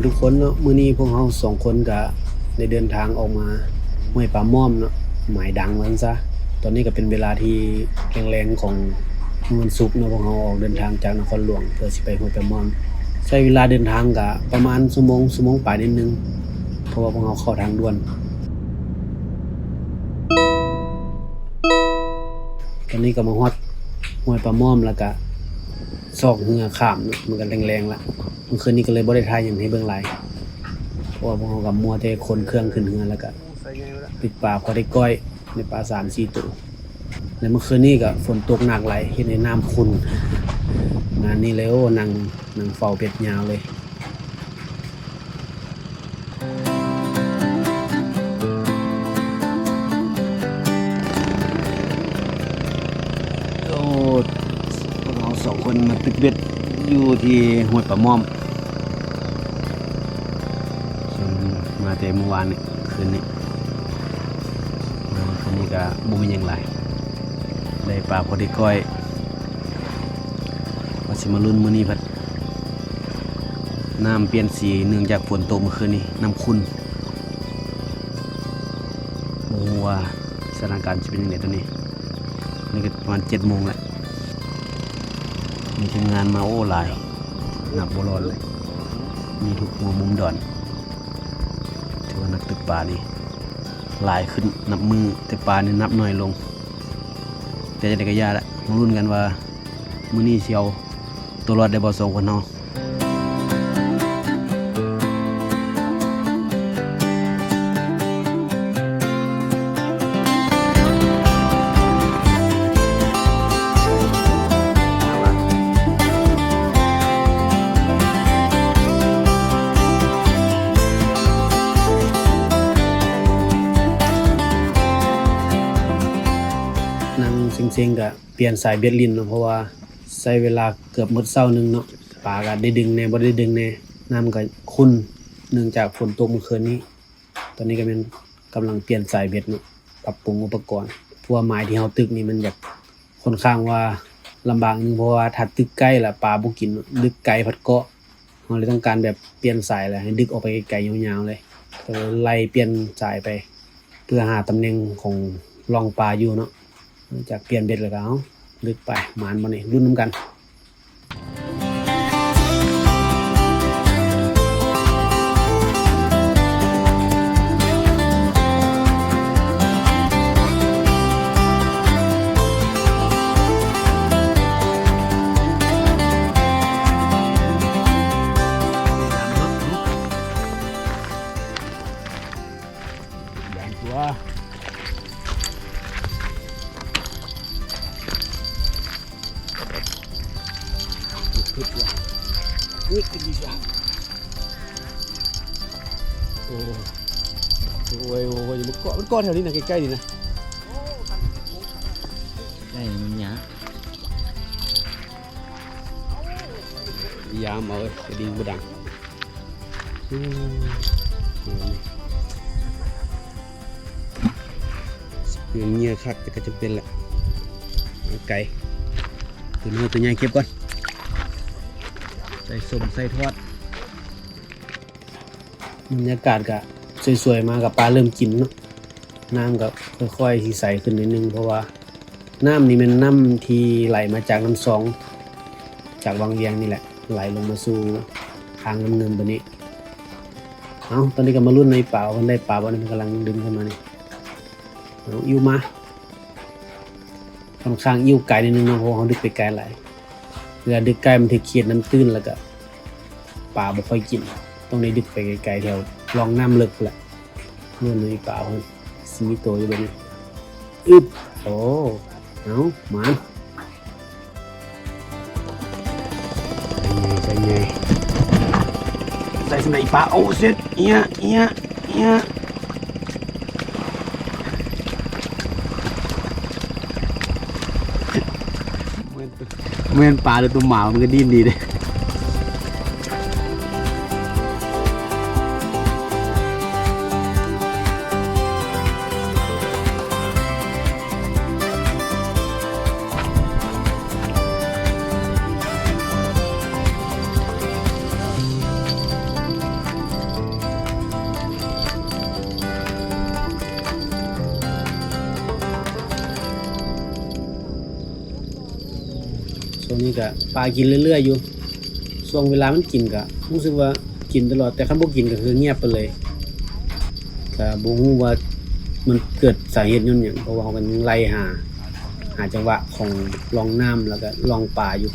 ທຸກຄົນເນາະ, ມື້ນີ້ພວກເຮົາສອງຄົນກະໄດ້ເດີນທາງອອກມາຫ້ວຍປາມ່ອມເນາະ, ໝາຍດັງວ່າຊັ້ນຊະ. ຕອນນີ້ກະເປັນເວລາທີ່ແລງໆຂອງມື້ວັນສຸກເນາະ, ພວກເຮົາອອກເດີນທາງຈາກນະຄອນຫຼວງເພື່ອຊິໄປຫ້ວຍປາມ່ອມ. ໃຊ້ເວລາເດີນທາງກະປະມານຊົ່ວໂມງ, ຊົ່ວໂມງປາຍນິດໜຶ່ງ ເພາະວ່າພວກເຮົາເຂົ້າທາງດ່ວນ. ຕອນນີ້ກະມາຮອດຫ້ວຍປາມ່ອມ ແລ້ວກະຊອກເຮືອຂ້າມເນາະ, ມັນກະແລງໆລະ. ມື້ຄືນນີ້ກະເລີຍບໍ່ໄດ້ຖ່າຍຫຍັງໃຫ້ເບິ່ງຫຼາຍ ເພາະວ່າພວກເຮົາກະມົວແຕ່ຂົນເຄື່ອງຂຶ້ນເຮືອ ແລ້ວກະຕຶກປາພໍໄດ້ກ້ອຍ ໄດ້ປາສາມສີ່ໂຕ. ແລະມື້ຄືນນີ້ກະຝົນຕົກໜັກຫຼາຍ ເຮັດໃຫ້ນ້ຳຂຸ່ນ. ງານນີ້ເລີຍ ໂອ້ ນັ່ງ ນັ່ງເຝົ້າເບັດຍາວເລີຍ. ໂອ້ ພວກເຮົາສອງຄົນມາຕຶກເບັດຢູ່ທີ່ຫ້ວຍປາມ່ອມ ເຊິ່ງມາແຕ່ມື້ວານນີ້ ຄືນນີ້ ແຕ່ວ່າຄືນນີ້ກະບໍ່ມີຫຍັງຫຼາຍ ໄດ້ປາພໍໄດ້ກ້ອຍ. ວ່າຊິມາລຸ້ນມື້ນີ້ພັດ ນ້ຳປ່ຽນສີເນື່ອງຈາກຝົນຕົກມື້ຄືນນີ້ ນ້ຳຂຸ່ນ. ບໍ່ຮູ້ວ່າສະຖານະການຊິເປັນຈັ່ງໃດຕອນນີ້. ນີ້ກະປະມານເຈັດໂມງແລ້ວ ມີທີມງານມາ ໂອ້ ຫຼາຍ ນັບບໍ່ຫຼອດເລີຍ ມີທຸກຫົວມຸມດອນ. ຖືວ່ານັກຕຶກປານີ້ຫຼາຍຂຶ້ນນັບມື້ ແຕ່ປານີ້ນັບໜ້ອຍລົງ. ແຕ່ຈັ່ງໃດກະຢ່າລະ ມາລຸ້ນກັນວ່າມື້ນີ້ຊິເອົາໂຕລອດໄດ້ບໍ່ສອງຄົນເຮົາ. ນັ່ງເຊັງໆ ກະປ່ຽນສາຍເບັດຫຼິ້ນເນາະ ເພາະວ່າໃຊ້ເວລາເກືອບໝົດເຊົ້າໜຶ່ງເນາະ, ປາກະໄດ້ດຶງແດ່ ບໍ່ໄດ້ດຶງແດ່, ນ້ຳກະຂຸ່ນເນື່ອງຈາກຝົນຕົກມື້ຄືນນີ້. ຕອນນີ້ກະແມ່ນກຳລັງປ່ຽນສາຍເບັດເນາະ, ປັບປຸງອຸປະກອນ ເພາະວ່າໝາຍທີ່ເຮົາຕຶກນີ້ມັນຢາກ ຂ້ອນຂ້າງວ່າລຳບາກໜຶ່ງ ເພາະວ່າຖ້າຕຶກໃກ້ລະປາບໍ່ກິນເນາະ, ດຶກໄກພັດເກາະ. ເຮົາເລີຍຕ້ອງການແບບປ່ຽນສາຍ ລະໃຫ້ດຶກອອກໄປໄກໆຍາວໆເລີຍ. ກະເລີຍໄລ່ປ່ຽນສາຍໄປ ເພື່ອຫາຕຳແໜ່ງຂອງລ່ອງປາຢູ່ເນາະ. ຈາກປ່ຽນເບັດແລ້ວກະ ເອົາ ດຶກໄປ ໝານບໍ່ນີ້ ລຸ້ນນຳກັນ. ໂອ້ຍ ໂອ້ຍ ມັນເກາະ ມັນເກາະແຖວນີ້ນະ ໃກ້ໆນີ້ນະ. ໃກ້ມັນຍາກ ຍາມເອົາເອີຍ ກະດິ່ງບໍ່ດັງ. ອືມ ເປັນເຫຍື່ອຄັກ ແຕ່ກະຈຳເປັນແຫຼະ ໄກ ໂຕນ້ອຍໂຕໃຫຍ່ເກັບກ່ອນ ໃສ່ສົ້ມໃສ່ທອດ. ບັນຍາກາດກະສວຍໆມາ ກະປາເລີ່ມກິນເນາະ. ນ້ຳກະຄ່ອຍໆຊິໃສຂຶ້ນໜ້ອຍໜຶ່ງ ເພາະວ່ານ້ຳນີ້ແມ່ນນ້ຳທີ່ໄຫຼມາຈາກນ້ຳຊອງ ຈາກວັງວຽງນີ້ແຫຼະ ໄຫຼລົງມາສູ່ທາງນ້ຳງື່ມໂຕນີ້. ເອົາ ຕອນນີ້ກະມາລຸ້ນໃນປາ ວ່າເພິ່ນໄດ້ປາບໍ່ນີ້ ເພິ່ນກຳລັງດຶງຂຶ້ນມານີ້. ເອົາ ອິ້ວມາ ຂ້ອນຂ້າງອິ້ວໄກໜ້ອຍໜຶ່ງເນາະ ເພາະວ່າເຮົາດຶກໄປໄກຫຼາຍ. ເວລາດຶກໄກມັນຖືກເຂດນ້ຳຕື້ນ ແລ້ວກະປາບໍ່ຄ່ອຍກິນ ຕ້ອງໄດ້ດຶກໄປໄກໆ ແຖວຮ່ອງນ້ຳເລິກພຸ້ນແຫຼະ. ເບິ່ງດູອີປາເພິ່ນຊິມີໂຕຢູ່ບໍ່ນີ້. ອຶບ ໂອ້ ເອົາ ມາ ໃສ່ໃຫຍ່ ໃສ່ໃຫຍ່ ໃສ່ສ່ຳໃດອີປາ. ໂອ້ ເຊັດ ເອີຍ ເອີຍ. ແມ່ນປາ ຫຼື ໂຕໝາ ມັນກະດີ້ນດີເດ້. ໂຕນີ້ກະປາກິນເລື້ອຍໆຢູ່ ຊ່ວງເວລາມັນກິນກະຮູ້ສຶກວ່າກິນຕະຫຼອດ ແຕ່ຄັນບໍ່ກິນກະຄືງຽບໄປເລີຍ. ກະບໍ່ຮູ້ວ່າມັນເກີດສາເຫດຍ້ອນຫຍັງ ເພາະວ່າເຮົາກະຍັງໄລ່ຫາ ຫາຈັງຫວະຂອງຮ່ອງນ້ຳ ແລ້ວກະຮ່ອງປາຢູ່.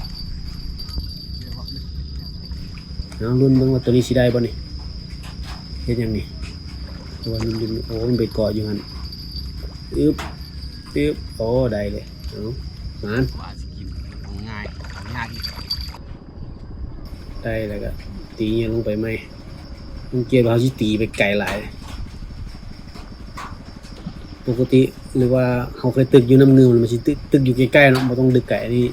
ເອົາລຸ້ນເບິ່ງວ່າໂຕນີ້ຊິໄດ້ບໍ່ນີ້. ເຮັດຫຍັງນີ້? ໂອ້ ໂອ້ ມັນໄປເກາະຢູ່ຫັ້ນ. ອຶບ ອຶບ ໂອ້ ໄດ້ເລີຍ. ເອົາ ມາ ວ່າຊິກິນງ່າຍ ງ່າຍອີກ. ໄດ້ແລ້ວກະຕີເຫຍື່ອລົງໄປໃໝ່. ສັງເກດວ່າເຮົາຊິຕີໄປໄກຫຼາຍ. ປົກກະຕິ ຫຼືວ່າເຮົາເຄີຍຕຶກຢູ່ນ້ຳງື່ມ ມັນຊິຕຶກ ຕຶກຢູ່ໃກ້ໆເນາະ ບໍ່ຕ້ອງດຶກໄກ. ອັນນີ້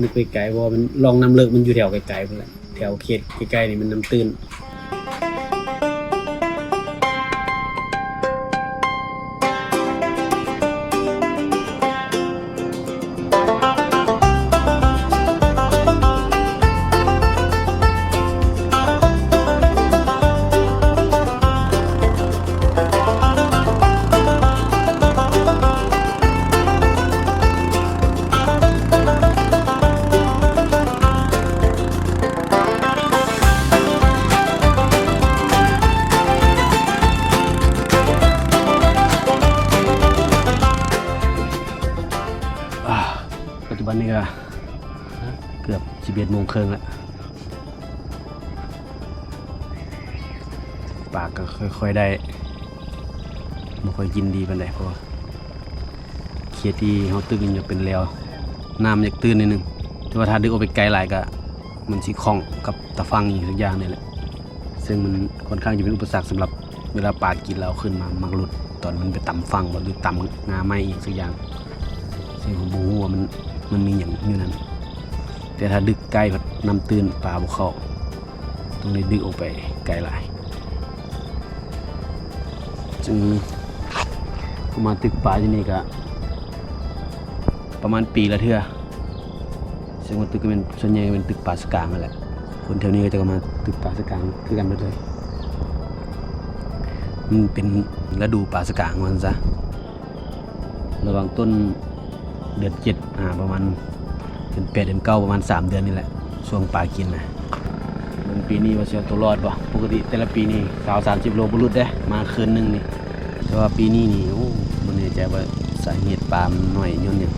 ດຶກໄປໄກ ເພາະວ່າມັນ ຮ່ອງນ້ຳເລິກມັນຢູ່ແຖວໄກໆພຸ້ນແຫຼະ ແຖວເຂດໃກ້ໆນີ້ມັນນ້ຳຕື້ນ. ອາ ປັດຈຸບັນນີ້ກະເກືອບສິບເອັດໂມງເຄິ່ງແລ້ວ. ປາກະຄ່ອຍໆໄດ້ ບໍ່ຄ່ອຍກິນດີປານໃດ ເພາະວ່າເຂດທີ່ເຮົາຕຶກນີ້ຈະເປັນແລວ ນ້ຳມັນຢາກຕື້ນໜ້ອຍໜຶ່ງ ແຕ່ວ່າຖ້າດຶກອອກໄປໄກຫຼາຍກະມັນຊິຂ້ອງກັບຕາຝັ່ງອີ່ຫຍັງສັກຢ່າງນີ້ແຫຼະ ເຊິ່ງມັນຄ່ອນຂ້າງຈະເປັນອຸປະສັກສຳລັບເວລາປາກິນແລ້ວເອົາຂຶ້ນມາ ມັກຫຼຸດຕອນມັນໄປຕຳຝັ່ງ ຫຼືຕຳງ່າໄມ້ອີ່ຫຍັງສັກຢ່າງ ເຊິ່ງເຮົາບໍ່ຮູ້ວ່າມັນ ມັນມີຫຍັງຢູ່ນັ້ນ. ແຕ່ຖ້າດຶກໃກ້ພັດນ້ຳຕື້ນ ປາບໍ່ເຂົ້າ ຕ້ອງໄດ້ດຶກອອກໄປໄກຫຼາຍ. ຈຶ່ງເຂົ້າມາຕຶກປາຢູ່ນີ້ກະປະມານປີລະເທື່ອ ເຊິ່ງວ່າຕຶກກະແມ່ນ ສ່ວນໃຫຍ່ກະແມ່ນຕຶກປາສະກາງຫັ້ນແຫຼະ. ຄົນແຖວນີ້ເຂົາເຈົ້າກະມາຕຶກປາສະກາງຄືກັນເບິດເລີຍ. ມັນເປັນລະດູປາສະກາງວ່າຊັ້ນຊະ. ລະຫວ່າງຕົ້ນເດືອນເຈັດຫາປະມານເດືອນແປດ ເດືອນເກົ້າ ປະມານສາມເດືອນນີ້ແຫຼະ ຊ່ວງປາກິນນະ. ເບິ່ງປີນີ້ວ່າຊິເອົາໂຕລອດບໍ່? ປົກກະຕິແຕ່ລະປີນີ້ຊາວສາມສິບໂລບໍ່ຫຼຸດເດ້ ມາຄືນໜຶ່ງນີ້. ແຕ່ວ່າປີນີ້ນີ້ ໂອ້ ບໍ່ແນ່ໃຈວ່າສາເຫດປາມັນໜ້ອຍຍ້ອນຫຍັງ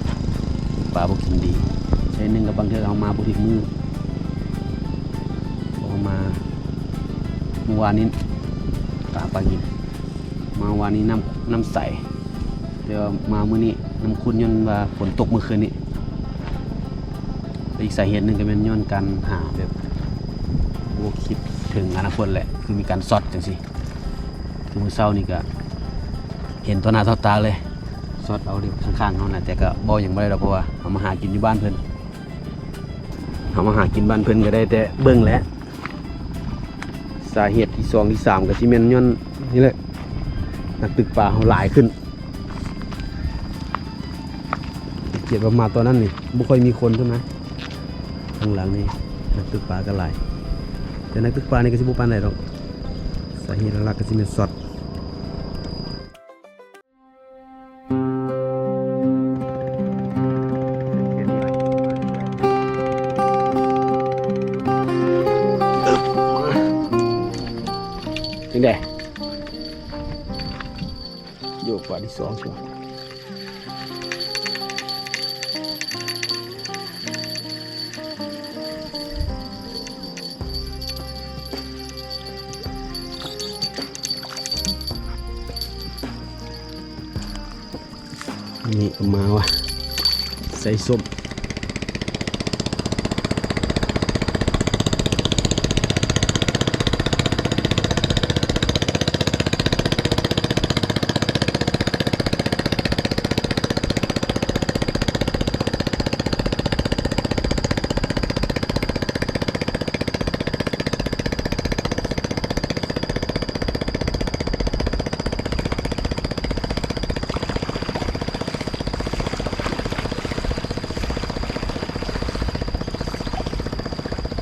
ປາບໍ່ກິນດີ. ໃນໜຶ່ງກະບາງເທື່ອເຮົາມາບໍ່ຖືກມື້ ເພາະວ່າມາມື້ວານນີ້ປາ ປາກິນ ມາວານນີ້ນ້ຳ ນ້ຳໃສ ແຕ່ວ່າມາມື້ນີ້ນ້ຳຂຸ່ນ ຍ້ອນວ່າຝົນຕົກມື້ຄືນນີ້. ແລະ ອີກສາເຫດໜຶ່ງກະແມ່ນຍ້ອນການຫາແບບບໍ່ຄິດເຖິງອະນາຄົດແຫຼະ ຄືມີການຊັອດຈັ່ງຊີ້. ຄືມື້ເຊົ້ານີ້ກະເຫັນຕໍ່ໜ້າຕໍ່ຕາເລີຍ ຊັອດເອົາເດັກຂ້າງໆເຮົານະ ແຕ່ກະເວົ້າຫຍັງບໍ່ໄດ້ດອກ ເພາະວ່າເຮົາມາຫາກິນຢູ່ບ້ານເພິ່ນ ເຮົາມາຫາກິນບ້ານເພິ່ນກະໄດ້ແຕ່ເບິ່ງແຫຼະ. ສາເຫດທີສອງທີສາມກະຊິແມ່ນຍ້ອນນີ້ແຫຼະ ນັກຕຶກປາເຮົາຫຼາຍຂຶ້ນ. ສັງເກດວ່າມາຕອນນັ້ນນີ້ບໍ່ຄ່ອຍມີຄົນຊັ້ນນະ ຂ້າງຫຼັງນີ້ນັກຕຶກປາກະຫຼາຍ ແຕ່ນັກຕຶກປານີ້ກະຊິບໍ່ປານໃດດອກ. ສາເຫດຫຼັກໆກະຊິແມ່ນຊັອດ. ຈັ່ງໃດ? ໂຍກປາທີສອງ ນີ້ກະມາວ່າ ໃສ່ສົ້ມ.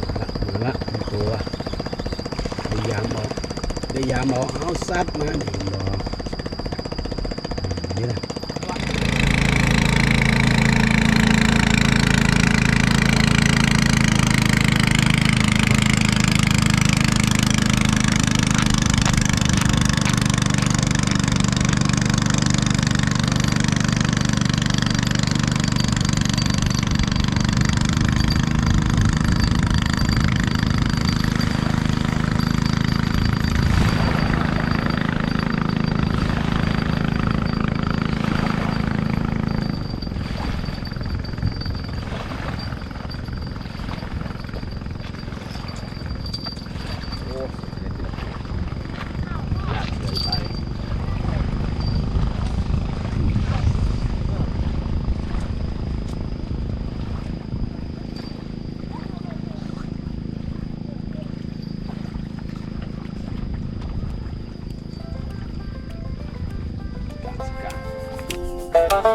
ມາລະ ມາລະ ໂຕລະ ໄດ້ຍາມເອົາ ໄດ້ຍາມເອົາ ເອົາ ຊັດມານີ້ ເຫັນບໍ່? ນີ້ລະ. โด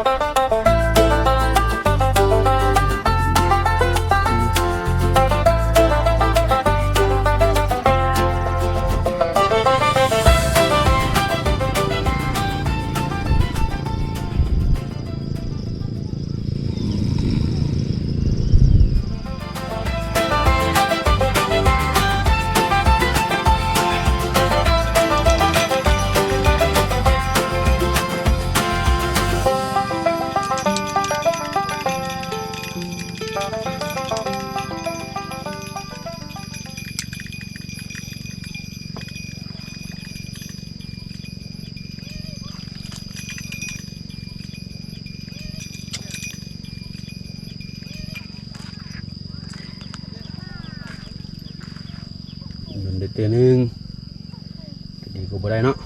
นได้เทื่อหนึ่ง ก็ดีกว่าบ่ได้เนาะ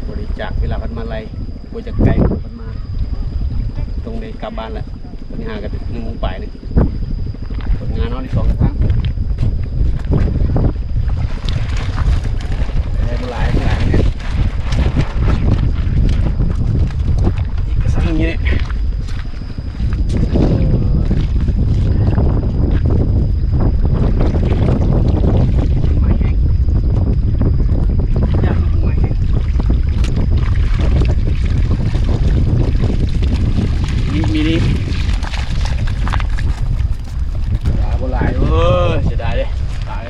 บริจาคเวลาเพิ่นมาไล่ บ่จักไกลเพิ่นมา ต้องได้กลับบ้านละ ตอนนี้หากันหนึ่งโมงปลายนี่ ผลงานเฮานี่สองกระถาง ได้บ่หลาย บ่หลายเนี่ย อีกกระถางอย่างนี้เนี่ย มี มีนี่ ปลาบ่หลาย เอ้ย เสียดายเด้ ตาย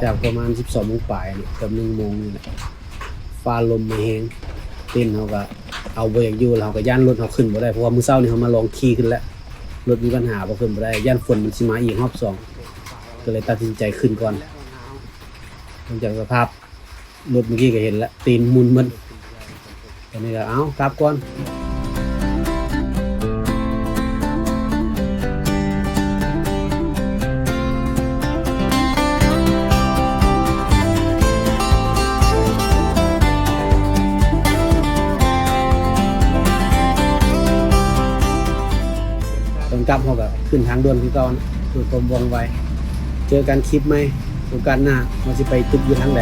จากประมาณสิบสองโมงปลายเนาะ เกือบหนึ่งโมงนี่แหละ ฟ้าลมมาแฮง เต็นท์เฮาก็เอาบ่อยากอยู่ แล้วเฮาก็ย้านรถเฮาขึ้นบ่ได้ เพราะว่ามื้อเช้านี้เฮามาลองขี่ขึ้นแล้ว รถมีปัญหา บ่ขึ้นบ่ได้ ย้านฝนมันสิมาอีกรอบสอง ก็เลยตัดสินใจขึ้นก่อน หลังจากสภาพรถเมื่อกี้ก็เห็นแล้ว ตีนหมุนหมด อันนี้ก็เอากลับก่อน ตอนกลับเฮาก็ขึ้นทางด่วนคือเก่านะ ด้วยความว่องไว เจอกันคลิปใหม่ โอกาสหน้า ว่าสิไปจุดอยู่ทางใด